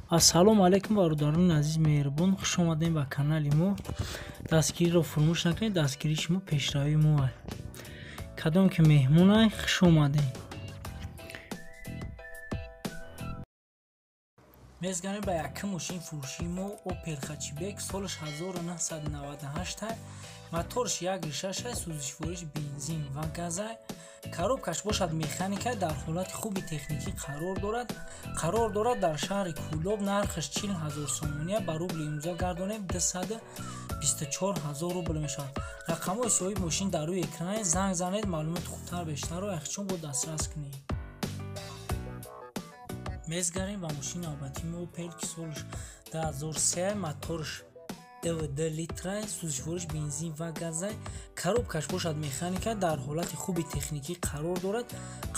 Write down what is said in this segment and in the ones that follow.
Ассалому алайкум, бародарони азиз меҳрубон, хуш омадем ба канали мо. Дастгириро фуромӯш накунед, дастгирии шумо пешравии мо. Кадом ки меҳмонай, хуш омадем. Мезганем ба якум мошини фурӯшии мо Opel Hatchback, солаш 1998, моторш 1.6, сӯзишвориш бензин ва газай, коробкаш бошад механика, дар ҳолати хуби техникӣ қарор дорад. Қарор дорад дар шаҳри Кӯлоб, нархаш 40 000 сомония, ба рубли имрӯза гардонем 224 000 рубл мешавад. Рақамҳои соҳиби мошин дар рӯи экране, занг занед, маълумоти хубтар бештарро яхчон бо дастрас кунед. Мезгарем ба мошини навбатии мо Opel, ки солаш 2003, моторш 2 литра, сӯзишвориш бензин ва газай, коробкаш бошад механика, дар ҳолати хуби техникӣ қарор дорад.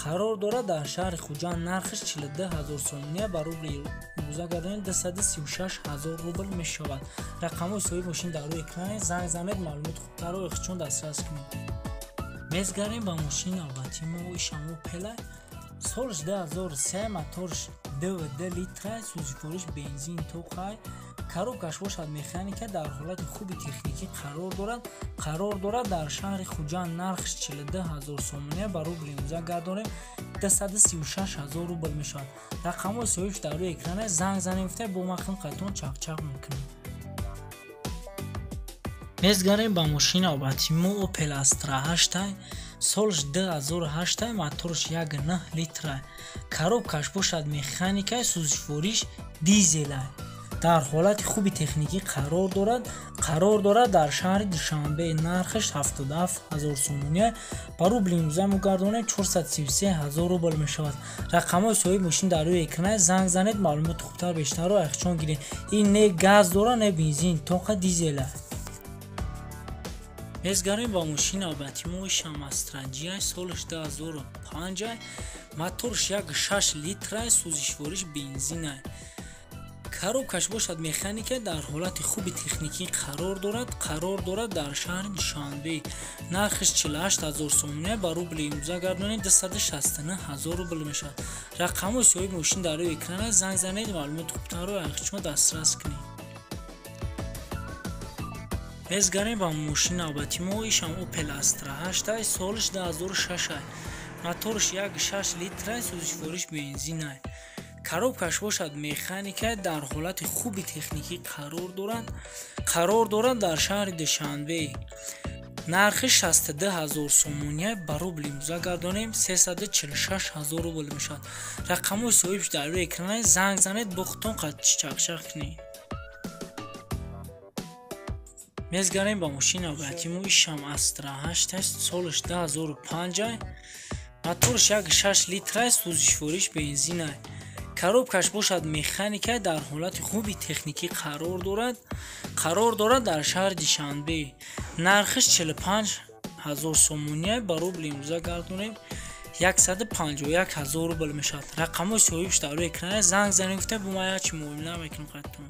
Қарор дорад дар шаҳри Хуҷанд, нархаш 42 000 сомония, ба рубли имрӯза гардонем 236 000 рубл мешавад. Рақамҳои соҳиби мошин дар рӯи экране, занг занед, маълумоти хубтарро ихтиёр дастрас кунед. Мезгарем ба мошини навбатии мо ишам Opel, солаш 2003, моторш 2 литра, сӯзишвориш бензин тоқай, коробкаш бошад механика, дар ҳолати хуби техникӣ қарор дорад. Қарор дорад дар шаҳри Хуҷанд, нархаш 42 000 сомония, ба рубли имрӯза гардонем 236 000 рубл мешавад. Рақамҳои соҳибш дар рӯи экране, занг занем, гуфта бо махм қатон чақчақ мекунем. Мезгарем ба мошини навбатии мо Opel Astra 8, солаш 2008, моторш 1.9 литра, коробкаш бошад механика, сӯзишвориш дизелай, дар ҳолати хуби техникӣ қарор дорад. Қарор дорад дар шаҳри Душанбе, нархаш 77 000 сомония, ба рубли имрӯза мо гардонем 433 000 рубл мешавад. Рақамҳои соҳиби мошин дар рӯи экране, занг занед, маълумоти хубтар бештарро яхчон гиред. Ин не газ дора, не бензин, тоқа дизела. Мезгарем ба мошини навбатии мо ишам Astra G, солаш 2005, моторш 1.6 литра, сӯзишвориш бензинай, коробкаш бошад механика, дар ҳолати хуби техникӣ қарор дорад. Қарор дорад дар шаҳри Душанбе, нархаш 48 000 сомония, ба рубли имрӯза гардонем 269 000 рубл мешавад. Рақамҳои соҳиби мошин дар рӯи экране, занг занед, маълумоти хубтарро яхчон дастрас кунед. Мезгарем ба мошини навбатии мо ишам Opel Astra 8, солаш 2006, моторш 1.6 литра, сӯзишвориш бензинай, коробкаш бошад механика, дар ҳолати хуби техникӣ қарор дорад. Қарор дорад дар шаҳри Душанбе, нархи 62 000 сомония, ба рубли имрӯза гардонем 346 000 рубл мешавад. Рақамҳои соҳибш дар рӯи экране, занг занед, бо худтон чақчақ кунед. Мезгарем ба мошини навбатии мо ишам Astra 8, солаш 2005, моторш 1.6 литра, сӯзишвориш бензинай, коробкаш бошад механика, дар ҳолати хуби техникӣ қарор дорад. Қарор дорад дар шаҳри Душанбе, нархаш 45 000 сомония, ба рубли имрӯза гардонем 151 000 рубл мешавад. Рақамҳои соҳибш дар рӯи экране, занг занед, гуфта бо ма якчи муомила мекунем қаттон.